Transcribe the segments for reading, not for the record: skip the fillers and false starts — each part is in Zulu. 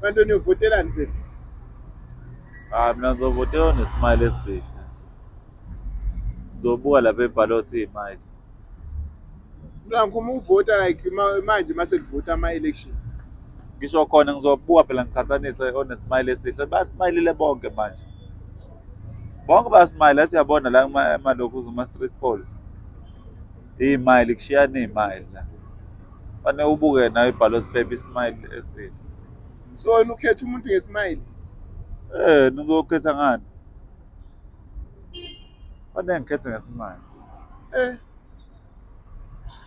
Kanti wena uyovotelani phela? Hayi, mina ngizovotela onesmile esihle. Ngizobuka lapha eballot iy'mali. Mina ngikhuluma ukuvota like manje mase kuvota ama-election. Ngisho khona ngizobuka phela ngiqhathanise onesmile esihle. Basmayilile bonke manje. Bonke bayasmayila, athi uyabona la emalokhu ama-street polls. Iy'mali kushiyana iy'mali la. Fanele ubuke nawe i-ballot paper ismile esihle. So wena ukhetha umuntu ngesmile? Eh, ngizokhetha ngani? Fanele ngikhethe ngesimali. Eh.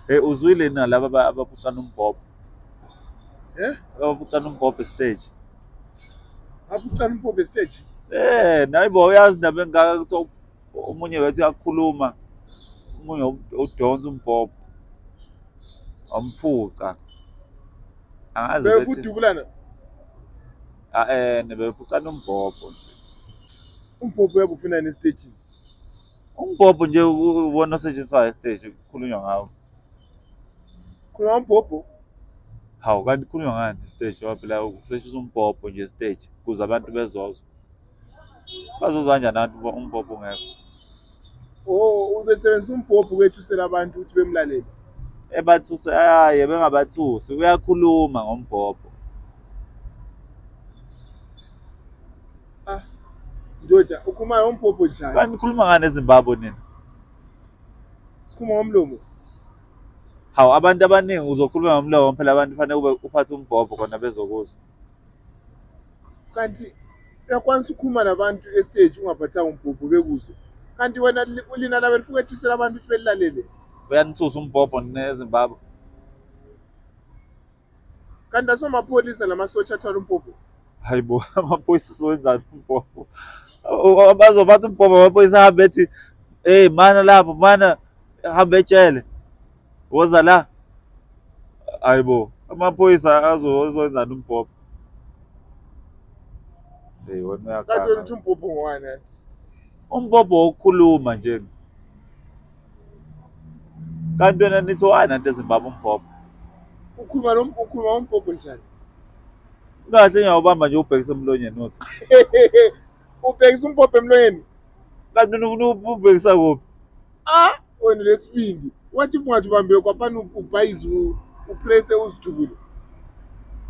Hey, uzwile na laba abaphucana umbhobho? Eh? Abaphucana umbhobho stage. Abaphucana umbhobho stage? Eh, nayibo uyazi indaba engaka ukuthi omunye wethu uyakhuluma, omunye udonsa umbhobho. Amphuca. Angazi bethi befudubulana. Ah eh, bephucana umbhobho nje. Umbhobho uyabufuna nestage. Umbhobho nje uwona osetshenziswayo estage kukhulunywa ngawo. Khuluma umbhobho? Hawu, kanti kukhulunywa ngani stage ngoba phela kusetshenziswa umbhobho nje stage ukuze abantu bezozwa. Bazozwa kanjani abantu umbhobho ungekho? Oh, ubesebenzisa umbhobho ukwethusela abantu ukuthi bemlalele. Ebathuse, hayi bengabathusi, uyakhuluma ngombhobho. Ah, ndoda, ukhuluma ngombhobho njani? Kanti nikhuluma ngani eZimbabwe nina? Sikhuluma ngomlomo. Hawu, abantu abaningi uzokhuluma ngomlomo phela, abantu fanele ube uphathe umbhobho khona bezokuzwa. Kanti uyakwanisa ukukhuluma nabantu estage ungaphathanga umbhobho bekuzwe. Kanti wena ulina laba lifuna ukwethusela abantu ukuthi belilalele. Uyanithusa umbhobho nina eZimbabwe. Kanti asomapholisa namasotsha athwala umbhobho. Hayi bo, amaphoyisa azowenzani umbhobho? Bazophatha umbhobho amaphoyisa ahambe ethi, hey mana lapho, mana hambe ejele. Woza la. Hayi bo, amaphoyisa azowenzani umbhobho? Hey, wena Kanti wena uyaganga. uthi umbhobho ngowani kanti? Umbhobho wokukhuluma nje. Kanti wena nithi wani anti eZimbabwe umbhobho? Ukhuluma lo ukhuluma ngombhobho njani? Kahle ngiyawubamba nje ubhekise emlonyeni uthi. Ubhekisa umbhobho emlonyeni? Kanti wena ufuna ubhekisa kuphi? Ah, wena lesibindi. Wathi ungathi ubambile kwaphana ubhayize upresse uzidubule.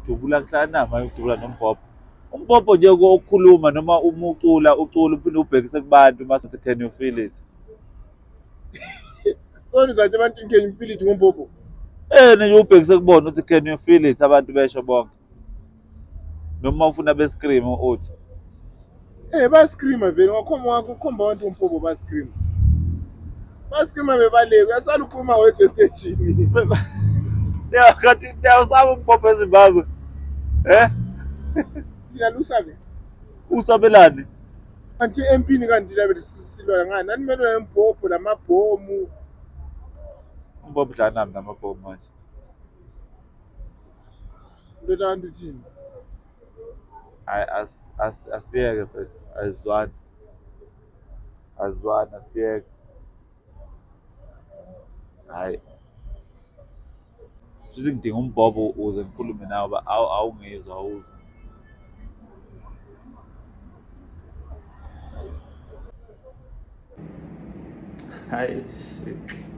Dubula kuhlala nama udubula nombhobho. Umbhobho nje ukukhuluma noma uma ucula ucula uphinde ubhekise kubantu mase can you feel it? So uzathi abantu can you feel it ngombhobho? Eh, nje ubhekise kubona ukuthi can you feel it abantu besho bonke. Noma ufuna be scream uthi. Eh, ba scream vele wakhomba wakhomba abantu umbhobho ba scream. Ba scream bebaleka uyasala ukhuluma wedwa estagini. Ya kanti ndiyawusaba umbhobho eZimbabwe. Eh? Ngiyalusabe. Usabelani? Kanti empini kanti labe silwa ngani? Nani melwa nembhobho lamabhomu. Umbhobho dlala nami namabhomu manje. Ndoda kanti uthini? Hayi asiyeke mfethu, azizwani. Azizwani asiyeke. Hayi. Futhi ngidinga umbhobho ukuze ngikhulume nawe awungizwa awuzwa. Hayi shit.